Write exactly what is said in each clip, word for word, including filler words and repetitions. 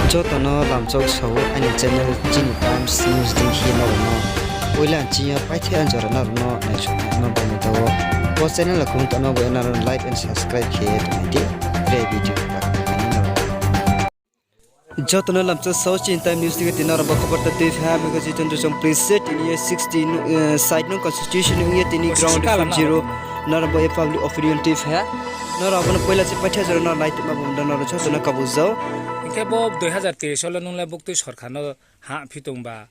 Joto no lamchok sao aini channel Chini Times News dei khe nrao no poila chini yo paithai anjora nrao no naisong no bani tao. Bo channel a kung tongma bo nrao like and subscribe khe ye tong di. Tre video pa khe nrao. Joto no lamchok sao Chini Times News dei khe tini nrao bo khobor ta tui pha ha, mega Jitendra Chongprese tini ye sixty, eh, side no constitution ong ye tini ground zero. Nrao bo ye public opinion tui pha ha. Nrao bo no poila se paithai anjora nrao nai tongma bo nrao joto no kabu jao. Hing khe bo dui hazar teis le nung le buktui sorkar no ha phi tong ba,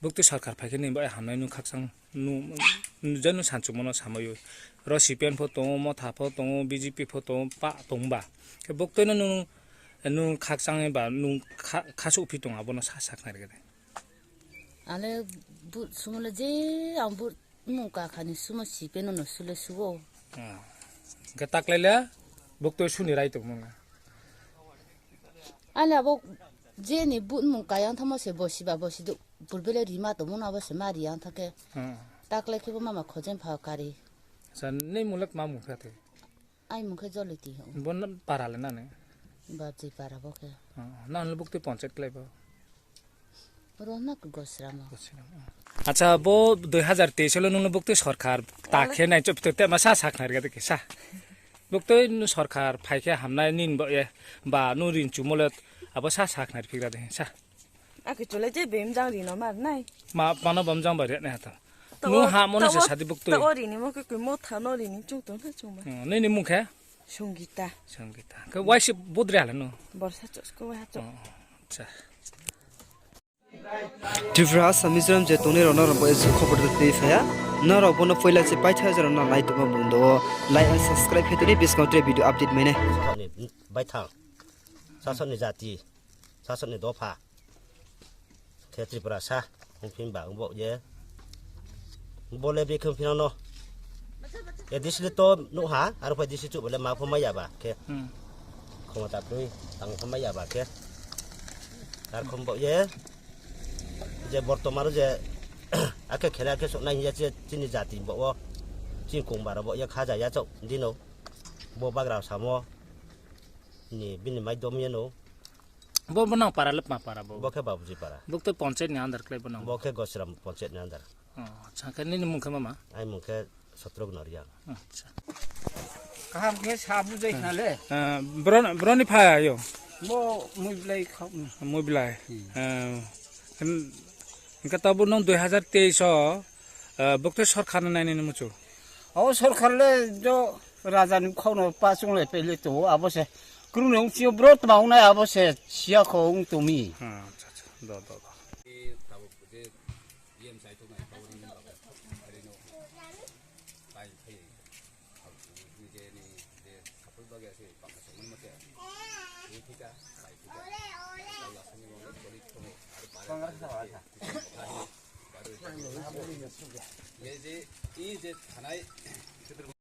buktui sorkar phai khe nini bo hamnai nung khakchang, nung, je nung sanchumo no samai ou. Ro C P M pho tong ou, Motha pho tong ou, B J P pho tong ou, pa tong ba. Khe buktui no nung, nung khakchang ba, nung kha-, khasuh phi tong abo no sa sakhnari khe de. Ale vote sumo le je ang vote mung kakha ni sumo C P M no no su le su ou. Hmm. Khe taklai le buktui suni rai tongmo na. Ale abo je ni vote mung kayang thamo se bosi ba bosi du, purbe le rima tongmo no abo se ma ri yang tha khe. Hmm. Taklai khe bo mama khojen pha kari. Sa nei mung le kma mung kha the? Ai mung khe Joliti hing ou. Bo na para le na ni? Babji para bo khe. Oh, nang le buktui panchayat klai bo? Ro na khe Gosram o. Gosram, oh. Acha, bo dui hazar teis le nung le buktui sorkar ta khe nai chop to te ma sa sakhnari khe de khe sa. Buktui nung sorkar phai khe hamnai nini bo ye ba nung rinchumo le abo sa sakhnari phigra de sa. Akhe chulai je bemjang ri no mar nai. Ma, mano bamjang ba ri nai ha to. Nung ha mo no se sadi buktui. Ta o ri ni mo khe koi Motha no ri ni chung tong na chung ba. Hmm, nini mung khe? Songita. Songita. Khe waisi budri ha le no? Borsa chos ko wa ha chos. Oh, acha. Tripura, Assam, Mizoram je tongnai rao no rao bo ese khobor de tui pha ya. Nrao bo no poila se paithai anjora nrao nai tongma bo ndo wo like and subscribe khe tini buskang tre video update mai nai. Baithang, sasok ni jati, sasok ni dopha. Khe Tripura sa, ongphi ba, ongbo ye. Bo le bikhe ongphi no no. A D C le to nuh ha, aro phai A D C chuh bo le ma pho mai ya ba khe. Hmm. Khomota kroi, tang pho mai ya ba khe. Ar khombo ye, je bortoman je, akhe khela khe souhnai hing ye chini jati bo wo, chini kongba rao bo ye khaja ya chouh di no. Bo bagra samo, ni bini mai dom ye no. Bo, bo nang para le kma para bo? Bo khe Babuji para. Bo khe panchayat ni under klái bo nang? Bo khe Gosiram panchayat ni under. Oh, acha, khe nini mung khe mama? Aini mung khe Satrugno Reang. Acha. Kaham khe sa bujai khna le. Eh, bro, bro ni pha yo? Bo Muiblai kha. Muiblai. Hmm. Eh, hing khe tabo nung dui hazar teis o, eh, bo khe sorkar no nai nini muchu? O sorkar le jo raja ni bkhau no pa chung le pele tong ou, abo se krung ni ongsi yo bro tma ong nai abo se siya kho ong tong mi. Ha, acha, acha. Do, do, do.